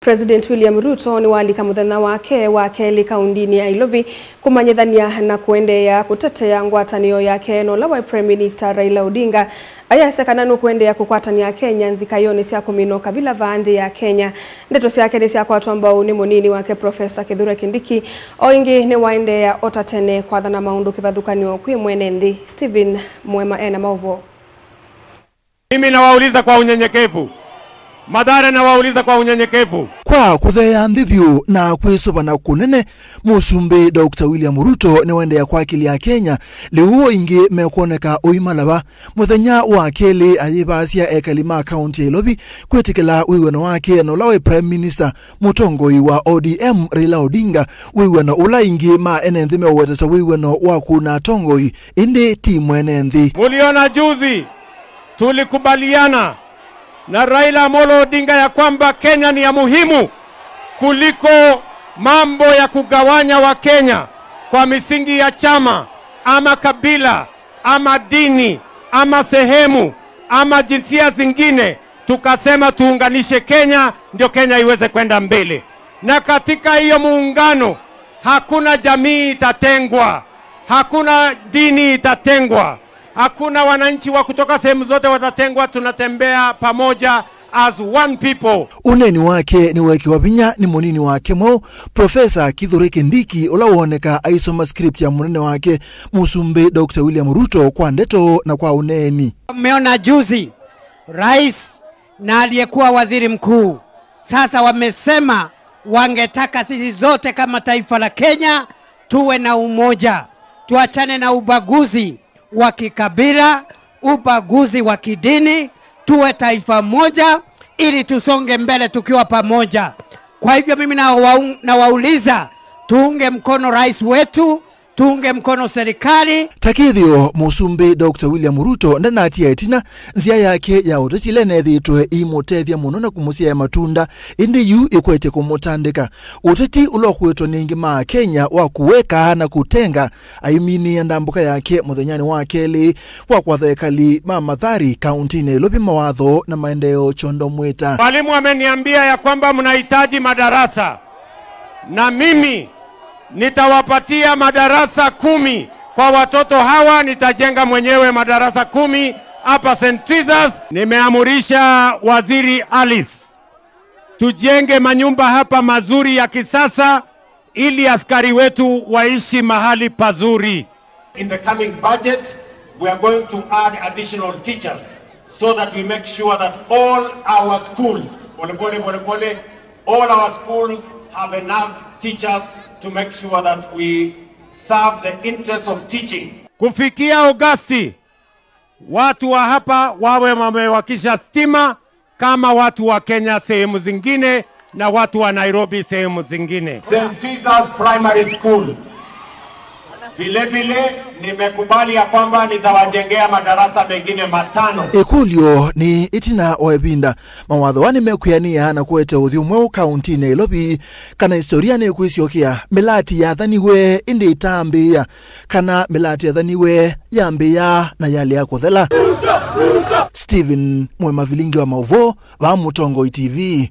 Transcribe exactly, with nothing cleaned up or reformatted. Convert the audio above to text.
President William Ruto nĩwalika mũthenya wake wa kelĩ kaũndĩnĩ ya Ilovi kũmanyĩthany'a na kũendeea kũtetea ngwatanĩo yake na ũla waĩ Prime Minister Raila Odinga, ayasya kana nũkũendeea kũkwatanĩa Akenya nzikayonĩ sya kũmina ũkavila vaa nthĩ ya Kenya. Ndeto syake nĩsyakwatwa mbau nĩ mũnini wake Professor Kithure Kindiki. O ĩngĩ nĩwaendeea o ta tene kwathana maũndũ kĩvathũkany'o kwĩ mwene nthĩ. Stephen Mwema ena maũvoo. Mimi nawauliza kwa unyenyekevu. Mathare, nawauliza kwa unyenyekevu. Kwa kũtheea nthĩ vyũ na kwĩsũvana kũnene, Mũsumbĩ Doctor William Ruto nĩwaendeea kwakĩlya Akenya lĩu o ĩngĩ mekwoneka ũimalava mũthenya wa kelĩ ayĩvaasya ekali ma kaũntĩ ya Ilovi kwĩtĩkĩla wĩw'ano wake na ũla waĩ Prime Minister, mũtongoi wa O D M Raila Odinga, wĩw'ano ũla aingĩ ma ene nthĩ meũweta ta wĩw'ano wa kũna atongoi, ĩndĩ ti mwene nthĩ. Muliona juzi tulikubaliana na Raila Amolo Odinga ya kwamba Kenya ni ya muhimu kuliko mambo ya kugawanya Wakenya kwa misingi ya chama ama kabila ama dini ama sehemu ama jinsia zingine, tukasema tuunganishe Kenya, ndio Kenya iweze kwenda mbele. Na katika hiyo muungano, hakuna jamii itatengwa, hakuna dini itatengwa, hakuna wananchi wa kutoka sehemu zote watatengwa. Tunatembea pamoja as one people. Ũneeni wake nĩweekĩwa vinya nĩ mũnini wake mweũ, Professor Kithure Kindiki, ũla woneka aisoma script ya mũnene wake, Mũsumbĩ Doctor William Ruto, kwa ndeto na kwa ũneeni. Mmeona juzi, rais na aliyekuwa waziri mkuu, sasa wamesema wangetaka sisi zote kama taifa la Kenya tuwe na umoja, tuachane na ubaguzi wa kikabila, ubaguzi wa kidini, tuwe taifa moja ili tusonge mbele tukiwa pamoja. Kwa hivyo mimi nawa-, nawauliza, tuunge mkono rais wetu, tuunge mkono serikali. Ta kĩthĩo, Mũsumbĩ Doctor William Ruto ndanatia ĩtina nzĩa yake ya ũteti ĩla ĩneethĩĩtwe ĩimũtethya mũno na kũmũsyaĩa matunda, ĩndĩ yu ĩkwete kũmũtandĩka. Ũteti ũla ũkũĩtwe nĩ aingĩ ma Akenya wa kũweka na kũtenga, aiminĩĩa ndambũka yake mũthenyanĩ wa kelĩ wa kwatha ekali ma Mathari, kaũntĩnĩ ya Ilovi mawatho na maendeeo kyondo mwĩta. Mwalimu ameniambia ya kwamba mnahitaji madarasa, na mimi nitawapatia madarasa kumi kwa watoto hawa. Nitajenga mwenyewe madarasa kumi hapa Saint Teresa's. Nimeamurisha Waziri Alice, tujenge manyumba hapa mazuri ya kisasa ili askari wetu waishi mahali pazuri. In the coming budget, we are going to add additional teachers so that we make sure that all our schools, pole pole, pole pole, all our schools have enough teachers to make sure that we serve the interests of teaching. Kufikia Agosti, watu wa hapa wawe wamewakisha stima kama watu wa Kenya sehemu zingine na watu wa Nairobi sehemu zingine. Saint Teresa's Primary School. Vile vile, nimekubali ya kwamba nitawajengea madarasa mengine matano. Ĩkũlyo nĩ, ĩtina wa ĩvinda, mawatho aa nĩmekwĩanĩa na kũete ũthyũ mweũ kaũntĩnĩ ya Ilovi, kana historia nĩkwĩsyokea, mĩlati yathaniwe ĩndĩ ĩtaambĩĩa, kana mĩlati yathaniwe yambĩĩa na yalea kũthela? Stephen Mwema, vilingi wa maũvoo, vaa Mũtongoi T V.